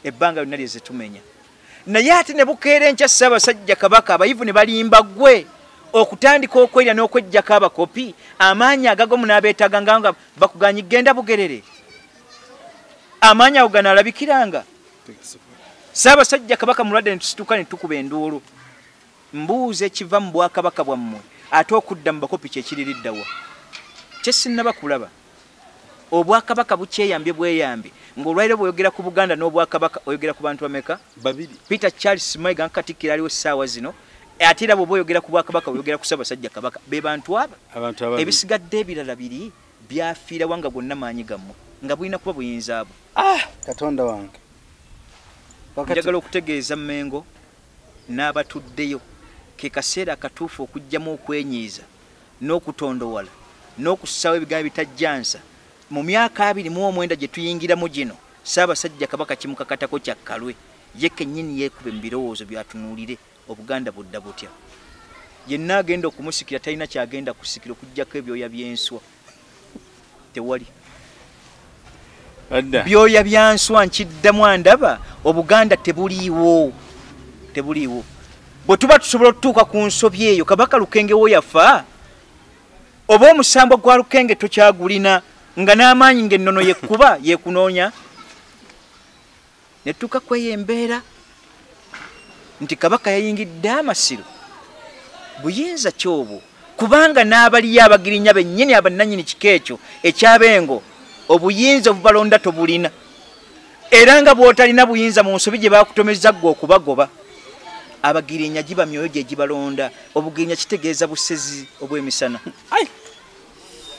ebbanga lyonna lye zitumenya. Naye ate ne bukeera enkya Ssaabasajja Kabaka abayivu ne balimba ggwe okutandika okwerya n'okweggyako abakopi, amaanyi agago munaabeetaaga nga bakugaanyi genda Bugerere, amaanyi ago ganaalabikiranga. Ssaabasajja Kabaka mulwadde ne tusituka ne tukuba enduulu. Mbuuza ekiva mu bwakabaka bwammwe ate okudda mu bakopi kye kiririddawa? Kye sinnaba kulaba. Obwakabaka bukyeyambye bweyambye ng'olwaliro bw'oyogera ku Buganda n'obwakabaka oyogera ku bantu bameka? Babiri. Peter Charles Mayiga nga Katikkiro aliwo essaawa zino, ate era bw'oba oyogera ku bwakabaka oyogera ku Ssaabasajja Kabaka. Be bantu aba. Abantu ababiri. Ebisigadde ebirala biri byafiirawa nga gwonna maanyi gammwe nga bulina kuba buyinza bwo. Katonda wange. Njagala okutegeeza Mmengo n'abatuddeyo ke kaseera akatuufu okuggyamu okwenyiiza n'okutondowala n'okussaawo ebigambo ebitajjansa. Mu myaka 29 gye tuyingiramu gino, Ssaabasajja Kabaka kimukakatako kya kkalwe, ye kennyini yeekube mu birowoozo by'atunuulire Obuganda budda butya. Yenna agenda okumusikira talina ky'agenda kusikira okuggyako ebyoya by'enswa. Tewali. Byoya bya nswa nkiddamu andaba, Obuganda tebuliiwo. Tebuliiwo. Bwe tuba tusobola okutuuka ku nsobi eyo, Kabaka Lukenge wo yafa, oba omusambwa gwa Lukenge tokyagulina, nga n'amaanyi ng'ennono yekkuba yekunoonya. Ne tutuuka ku eyo embeera nti Kabaka yayingidde amasiro. Buyinza ki obwo? Kubanga n'abaliyo abagirinya bennyini abannannyini kika ekyo eky'Abengo, obuyinza obubalonda tobulina. Era nga bw'otalina buyinza mu nsobi gye baakutomezza ggwe okubagoba. Abagirinya giba myoyo gye gibalonda. Obugirinya kitegeeza busezi obw'emisana.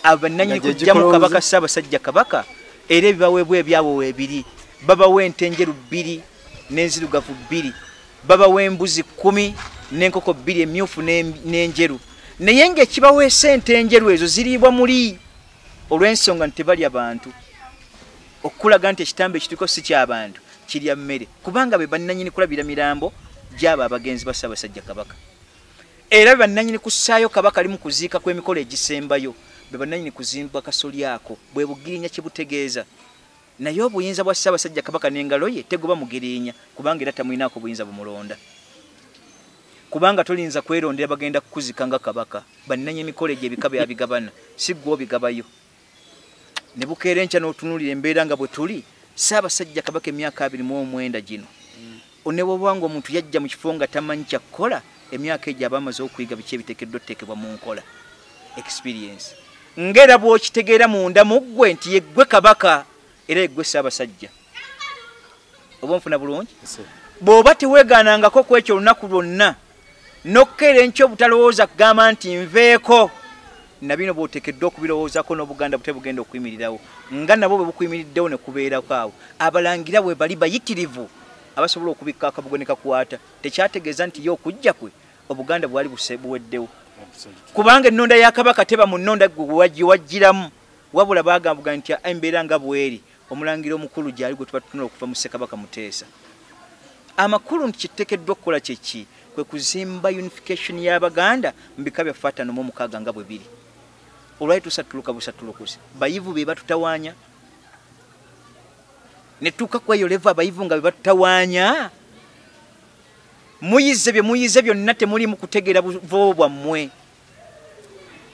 Abannannyini kujjamu Kabaka Ssaabasajja Kabaka, era ebibaweebwa ebyabwe weebiri. Babawa ente enjeru 2 n'enzirugavu 2, babawa embuzi 10 n'enkoko 2 emyufu n'enjeru. Naye ng'ekibaweesa ente enjeru ezo ziriibwa muli olw'ensonga nti tebalya bantu. Okulaga nti ekitambo ekituuko si ky'abantu, kirya mmere, kubanga be bannannyini kulabira mirambo gy'abo abagenzi ba Ssaabasajja Kabaka. Era be bannannyini kussaayo Kabaka ali mu kuziika kw'emikolo egisembayo, be bannannyini kuzimba kasolyako, bwe bugirinya kye butegeeza. Naye obuyinza bwa Ssaabasajja Kabaka n'engalo ye teguba mugirinya, kubanga era tamulinaako buyinza bumulonda. Kubanga tolinza kwerondera bagenda kukuzika nga Kabaka, bannannyini emikolo egyo ebika byabigabana, si ggwe obigabayo. Ne bukeera enkya n'otunuulira embeera nga bwe tuli, Ssaabasajja Kabaka emyaka 29 gino. Ne bw'oba ng'omuntu yajja mu kifo nga tamanyi kya kukola, emyaka egyo aba amaze okuyiga biki ebiteekeddwa okuteekebwa mu nkola. Experience. Ng'era bw'okitegeera munda mu ggwe nti ye ggwe Kabaka era ye ggwe Ssaabasajja. Oba onfuna bulungi? Bw'oba teweegaanangako ku ekyo olunaku lwonna, n'okkeera enkya obutalowooza kugamba nti nveeko, na bino bw'oteekeddwa okubirowoozaako n'Obuganda butya bugenda okuyimirirawo, nga nabwo bwe bukuyimiriddewo ne kubeerako awo. Abalangira bwe bali bayitirivu abasobola okubikka akabugo ne kakwata. Tekyategeeza nti ye okujja kwe Obuganda bwali buweddewo. Kubanga ennonda ya Kabaka teba mu nnonda gwe wajjiramu, wabula baagambwa nti embeera nga bw'eri, omulangira omukulu gy'ali gwe tuba tutunula okuva mu Ssekabaka Muteesa. Amakulu nti kiteekeddwa okukola kye ki? Kwe kuzimba unification y'Abaganda mu bika byaffe 56 nga bwe biri. Olwali tusattuluka busattulukusi, bayivu be batutawaanya. Ne tutuuka ku eyo level abayivu nga be batutawaanya. Muyize bye muyize byonna temulimu kutegeera buvo bwammwe.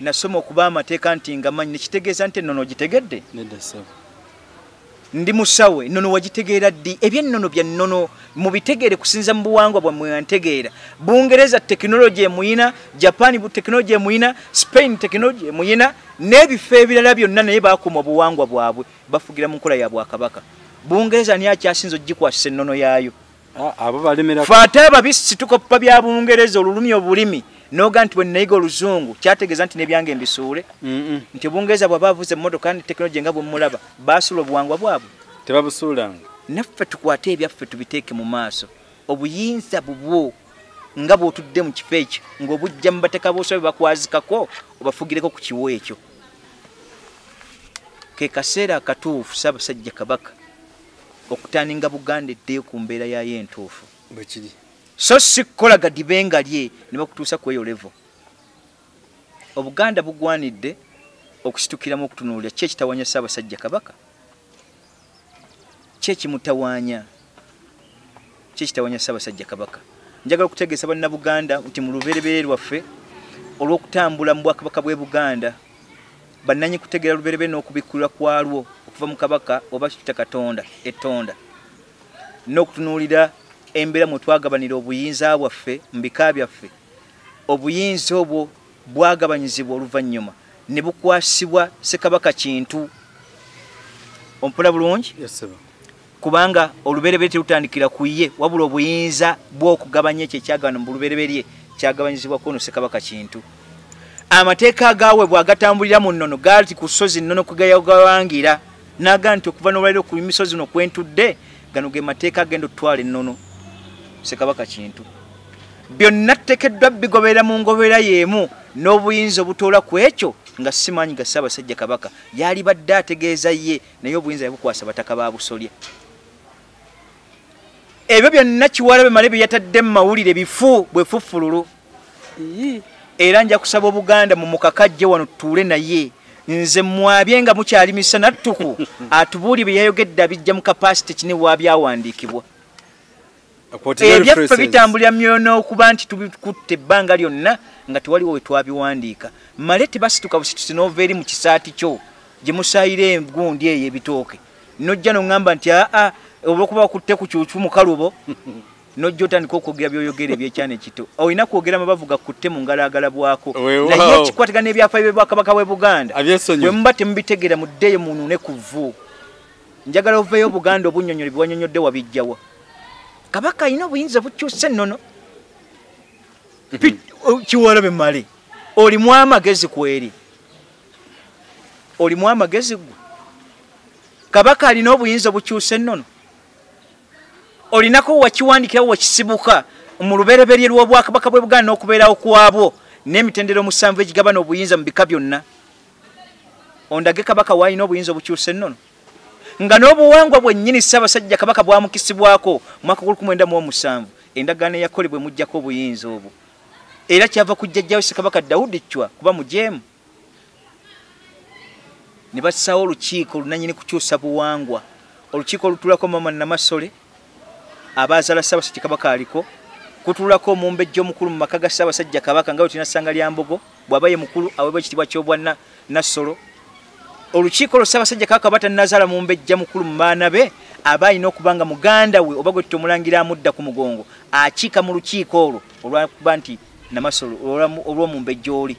Nasoma okuba amateeka nti nga manyi, nekitegeeza nti ennono ogitegedde? Nedda ssebo. Ndi musawo, ennono wagitegeera ddi? Ebyennono bya nnono mubitegeere kusinza mu buwangwa bwammwe nga ntegeera. Bungereza tekinologi emuyina, Japan tekinologi emuyina, Spain tekinologi emuyina, n'ebifo ebirala byonna, naye bakuuma obuwangwa bwabwe, bafugira mu nkola ya bwakabaka. Bungereza ani akyasinze ogikwasisa ennono yaayo? Abo balemera. Ffe ate ababisi tukoppa bya Bungereza, olulumi obulimi, n'oga nti bwe nayiga oluzungu kyategeeza nti n'ebyange mbisuule. Nti Bungereza bw'aba avuze emmotoka ne tekinologi nga bwe mulaba, baasuula obuwangwa bwabwe. Tebabusuulanga. Naffe tukwate ebyaffe tubiteeke mu maaso. Obuyinza bubwo nga bw'otudde mu kifo ekyo, ng'obujja mu bataka b'osobe bakwazikako, obafugireko ku kiwo ekyo. Ke kaseera akatuufu Ssaabasajja Kabaka okutandinga Buganda eddeyo ku mbeera yaayo entuufu. Bwe kiri. So si kukola gadibe nga lye ne bakutuusa ku eyo level. Obuganda bugwanidde okusitukiramu okutunuulira ki ekitawaanya Ssaabasajja Kabaka, ki ekimutawaanya, ki ekitawaanya Ssaabasajja Kabaka. Njagala okutegeeza bannabuganda nti mu lubereberye lwaffe olw'okutambula mu bwakabaka bw'e Buganda, bannanyi kutegeera lubereberye n'okubikkulwa kwalwo okuva mu Kabaka oba kita Katonda ettonda, n'okutunuulira embeera mwe twagabanira obuyinza bwaffe mu bika byaffe. Obuyinza obwo bwagabanyizibwa oluvannyuma ne bukwasibwa Ssekabaka Kintu. Ompola bulungi? Yes, sir. Kubanga olubereberye terutandikira ku ye, wabula obuyinza bw'okugabanya ekyo ekyagabana mu lubereberye kyagabanyizibwa ku ono Ssekabaka Kintu. Amateeka agaaweebwa agatambulira mu nnono gaali ku ssozi nnono kwe gayagawangira, n'agaa nti okuva n'olwaleero ku misozi zino kwe ntudde, gano ge mateeka agenda okutwala ennono Ssekabaka Kintu. Byonna tuteekeddwa bigoberera mu ngoberera y'emu n'obuyinza obutoola ku ekyo nga si maanyi ga Ssaabasajja Kabaka. Yalibadde ategeeza ye, naye obuyinza yabukwasa bataka ba Busolya. Ebyo byonna Kiwalabye Male bye yatadde mu mawulire bifu bwe fufululu. Era nja kusaba Obuganda mu mukakajje wano tutuule naye. Nze mwabye nga mukyali misana ttuku, atubuulire bye yayogedde abijja mu capacity kine wabyawandiikibwa. Ebyaffe bitambulira myoyo n'okuba nti tubikutte ebbanga lyonna nga tewaliwo we twabiwandiika. Male tebasituka busitusi n'ova eri mu kisaati kyo gye musaayira egundi eyo ebitooke, n'ojja n'oŋŋamba nti aa olw'okuba wakutte ku kyukyu mu kalubo n'ojja otandika okwogera by'oyogera ebyekyana ekito. Olina kwogera amabavu gakutte mu ngalo agalabwako, naye ekikwatagana n'ebyafaayo by'Obwakabaka bw'e Buganda bwe muba temubitegeera, muddeeyo munuune ku vvu. Njagala oveeyo Buganda obunnyonnyole bwe wannyonnyodde wabijjawa. Kabaka alina obuyinza bukyusa ennono. Kiwalabe Male, olimu amagezi kweri, olimu amagezi gwe. Kabaka alina obuyinza obukyusa ennono, olinako wakiwandikirawo wakisibuka mu lubereberye lw'Obwakabaka bw'e Buganda n'okubeerawo kwabwo n'emitendera omusanvu egigabana obuyinza mu bika byonna. Ondage Kabaka waalina obuyinza obukyusa ennono nga n'obuwangwa bwennyini Ssaabasajja Kabaka bwamukisibwako mwaka 1907, endagaano eyakolebwa emuggyako obuyinza obwo, era kyava ku jjajjawe Ssekabaka Dawudi Chwa kuba mujeemu ne bassaawo olukiiko olunannyini kukyusa buwangwa, olukiiko olutuulako Mama Namasole abazaala Ssaabasajja Kabaka aliko, kutuulako omumbejja omukulu mu maka ga Ssaabasajja Kabaka nga bwe tulina Ssanga lya Mbogo, bw'aba ye mukulu aweebwa ekitiibwa ky'obwa Nassolo. Olukiiko olwo Ssaabasajja Kabaka aba tannazaala mumbejja mukulu mu baana be, aba alina okuba nga muganda we oba gwe tutya omulangira amudda ku mugongo akiika mu lukiiko olwo olwakuba nti Namasolo olw'omumbejja oli.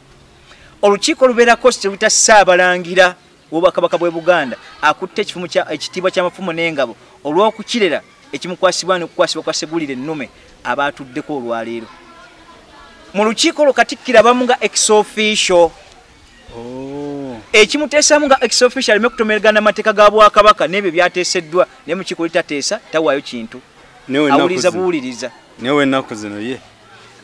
Olukiiko lubeerako kyeruyita Ssaabalangira w'Obwakabaka bw'e Buganda akutte ekitiibwa ky'amafumu n'engabo olw'okukirera ekimukwasibwa n'okukwasibwa kwa Segulire ennume aba atuddeko olwaleero. Mu lukiiko olwo Katikkiro abamu nga ex officio. Ekimuteesamu nga ex officio aleme kutomeragana amateeka ga Bwakabaka n'ebyo byateeseddwa, naye mu kiiko litateesa tawaayo kintu, awuliriza buwuliriza. Naye ennaku zino ye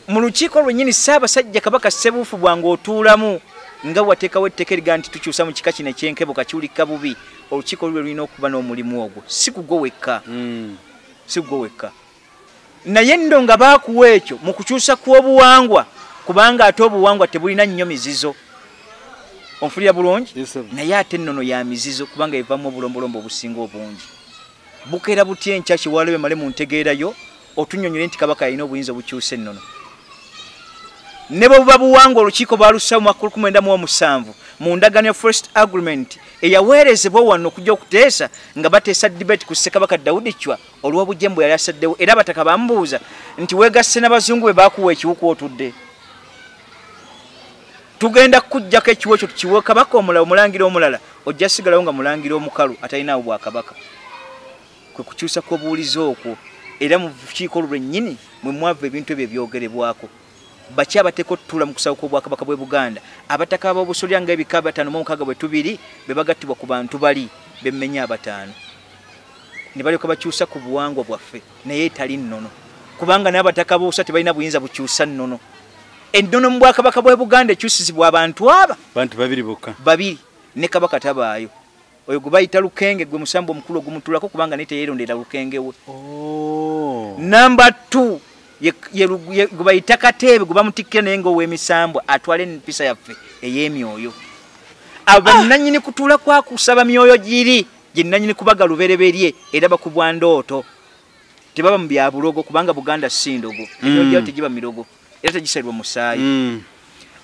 mu lukiiko lwennyini Ssaabasajja Kabaka Ssebuufu bwange otuulamu nga wateekawo etteeka eriga nti tukyusa mu kika kino ekyenkebo kakiwulika bubi. Olukiiko lulwe lulina okuba n'omulimu ogwo, si kugwo wekka, si gwo wekka. Naye nno nga baakuwa ekyo mu kukyusa kw'obuwangwa, kubanga ate obuwangwa tebulina nnyo mizizo. Onfulira bulungi? Naye ate ennono ya mizizo, kubanga evamu obulombolombo obusinga obungi. Bukeera butya enkya Kiwalabe Male mu ntegeerayo Otunnyonnyole nti Kabaka alina obuyinza obukyusa ennono. Ne bwe buba buwangwa, olukiiko baalussa mu mwaka 1907 mu ndagaano ya First Agreement eyaweerezebwa wano okujja okuteesa, nga bateesa debate ku Ssekabaka Daudi Chwa olw'obujemu bwe yali asaddewo. Era abataka bamubuuza nti weegasse n'abazungu bwe baakuwa ekiwuku otudde, tugenda kukuggyako ekiwo ekyo tukiwe kabaka omulala, omulangira omulala, ojja sigalawo nga mulangira omukalu atalinawo bwakabaka. Kwe kukyusa kw'obuwulize okwo. Era mu lukiiko olwo lwennyini mwe mwava ebintu ebyo ebyogerebwako. Baki abateeka otutuula mu kusawo kw'obwakabaka bw'e Buganda? Abataka ab'obusolya nga ebika 56 bwe tubiri be bagattibwa ku bantu bali bemmenya abataano, ne balyoka bakyusa ku buwangwa bwaffe, naye etali nnono, kubanga n'abataka ab'obusolya tebalina buyinza bukyusa nnono. Ennono mu bwakabaka bw'e Buganda ekyusizibwa abantu aba bantu babiri bokka, babiri, ne kabaka tabaayo. Oyo gwe bayita Lukenge gwe musambo omukulu ogumutulako, kubanga naye teyeerondera Lukenge we. Namba 2 gwe bayita Kateebe gwe bamutikkira naye ng'ow'emisambwa atwala empisa yaffe ey'emyoyo. Abo bannannyini kutuula kwa kusaba myoyo giri gye nnannyini kubaga lubereberye, era bakubwa ndooto, tebaba mu bya bulogo, kubanga Buganda si ndogo, emyoyo gyayo tegiba mirogo era tegisalirwa musaayi.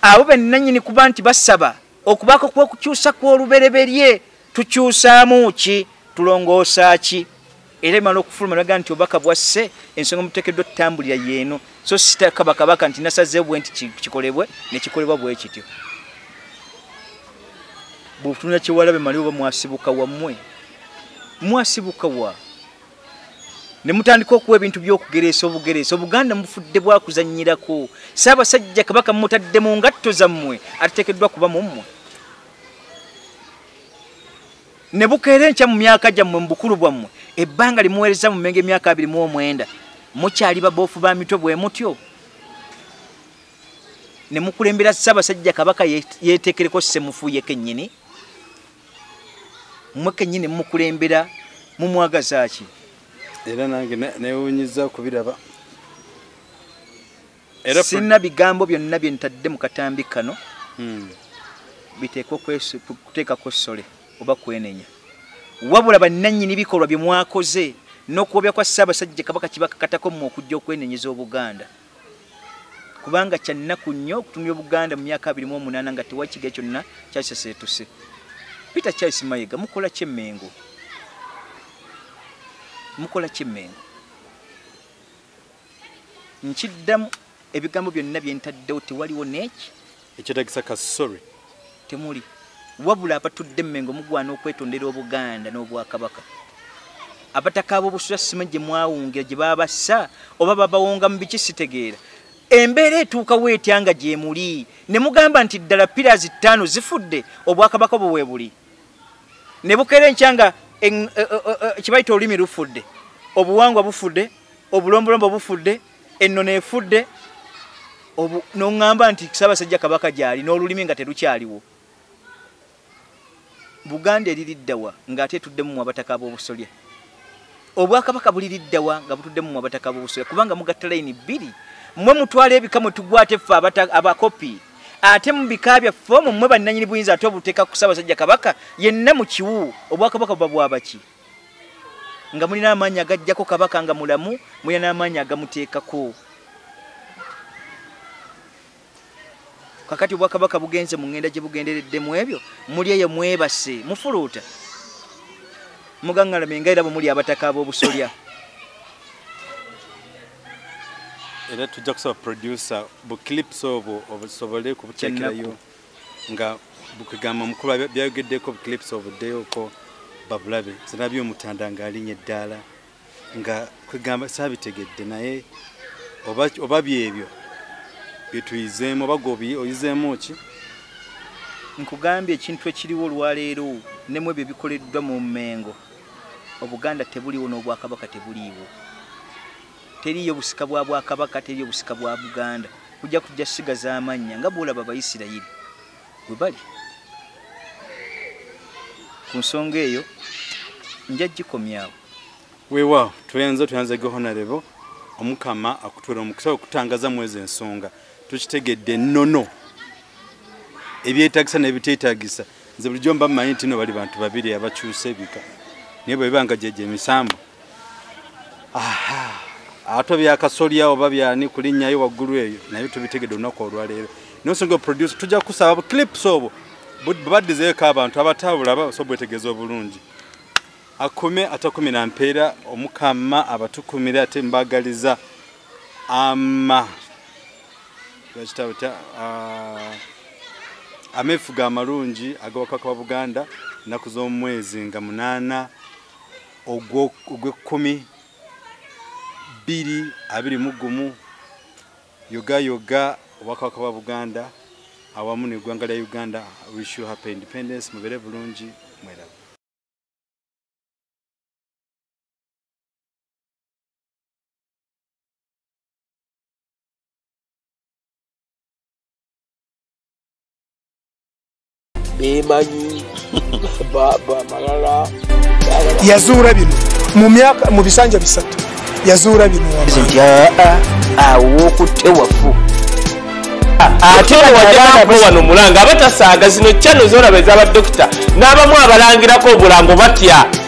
Abo bannannyini kuba nti basaba okubaako kw'okukyusa kw'olubereberye, tukyusaamu ki, tulongoosa ki? Era emala okufuluma naga nti obubaka bwasse, ensonga muteekeddwa tutambulira yeeno, so sitakabakabaka nti nasazeewo bwe nti kikolebwe ne kikolebwa bwe kityo. Bw'otunula Kyewalabe mali oba mwasibuka wammwe, mwasibuka wa? Ne mutandika okuwa ebintu by'okugereesa obugereesa. Obuganda mufudde bwakuzannyirako. Ssaabasajja Kabaka mumutadde mu ngatto zammwe, ateekeddwa kuba mu mmwe. Ne bukeera enkya mu myaka gyammwe, mu bukulu bwammwe, ebbanga limuweereza mu Mmengo emyaka 29, mukyali baboofu ba mitwe bwe mutyo. Ne mukulembera Ssaabasajja Kabaka yeeteekereko Ssemufu ye kennyini. Mmwe kennyini mumukulembera, mumwagaza ki? Era nange neewuunyizza okubiraba. Sirina bigambo byonna bye ntadde mu katambi kano biteekwa kuteekako ssole oba kwenenya, wabula bannannyini bikolwa bye mwakoze n'okuwabya kwa Ssaabasajja Kabaka kibakakatako mmwe okujja okwenenyeza Obuganda, kubanga kya nnaku nnyo okutumya Obuganda mu myaka 28 nga tewali kigere kyonna kyakiseseetuse. Peter Charles Mayiga, mukola ki Mmengo? Mukola ki Mmengo? Nkiddamu ebigambo byonna bye ntaddewo, tewaliwo n'eki ekyetagisa kasore temuli. Wabula abatudde Mmengo mugwana okwetondera Obuganda n'Obwakabaka. Abataka ab'obusolya simanyi gye mwawungira, gye babassa oba babawonga mu biki sitegeera. Embeera etuukawo etya nga gye muli ne mugamba nti ddala pillars 5 zifudde, obwakabaka bwe buli? Ne bukeera enkya nga kibayita olulimi lufudde, obuwangwa bufudde, obulombolombo bufudde, ennono efudde, n'oŋŋamba nti Ssaabasajja Kabaka gy'ali n'olulimi nga terukyaliwo. Buganda eririddawa ng'ate etuddemu mu abataka ab'obusolya? Obwakabaka buliriddawa nga butuddemu mu abataka ab'obusolya? Kubanga mugatta layini bbiri, mmwe mutwala ebika mwe tugwate ffe abakopi, ate mu bika byaffe omwo mmwe bannannyini buyinza ate obuteeka ku Ssaabasajja Kabaka yenna mu kiwu. Obwakabaka buba bwabaki? Nga mulina amaanyi agaggyako Kabaka nga mulamu, mulina n'amaanyi agamuteekako. Kakati obwakabaka bugenze mu ngenda gye bugendereddemu ebyo, muli eyo mwebase, mufuluuta, mugaŋŋalamye nga era bwe muli abataka ab'obusolya. Era tujja kusaba producer bu clips obwo obusobole kubuteekerayo nga bukugamba mukulu byayogeddeko, bu clips obuddeyoko babulabe. Sinabye omutanda ng'alinnya eddaala nga kwegamba saabitegedde, naye oba byebyo byetuyizeemu oba gwe oyizeemu ki? Nkugambye ekintu ekiriwo olwaleero ne mu ebyo ebikoleddwa mu Mmengo, Obuganda tebuliiwo n'Obwakabaka tebuliiwo. Teriiyo busika bwa Bwakabaka, teriiyo busika bwa Buganda. Kujja kujja sigaza amannya nga bw'olaba Abayisirayiri bwe bali. Ku nsonga eyo nja gikomyawo. Weewaawo, tweyanze Honorable, Omukama akutwera omukisa okutangaza mu ezo ensonga. Tukitegedde ennono ebyetaagisa n'ebiteetaagisa. Nze bulijjo mba mmanyi nti no bali bantu babiri abakyusa ebika, naye bwe biba nga gyegyo emisambu. Aha, Ate byakasolya oba byani kulinnyayo waggulu eyo naye tubitegedde olunaku olwaleero. Nosonga producer tujja kusaba clips obwo baddizeeko abantu abatabula basobole okwetegeeza obulungi. Akume atakumira mpeera omukama abatukumira ate mbagaliza ama amefuga amalungi ag'Obwakabaka bwa Buganda ennaku z'omwezi nga 8 ogw'ekumi 2021. Yoga yoga Obwakabaka bwa Buganda awamu n'eggwanga lya Uganda. Wish you happy independence. Mubeere bulungi, mweraba. Bemanyi malala yazuula bino mu myaka mu bisanja bisatu yazuula bino nti awo kutewafu ate wajja wano mulanga abatasaaga zino channel zolaba ez'abadokita n'abamu abalangirako obulango batya.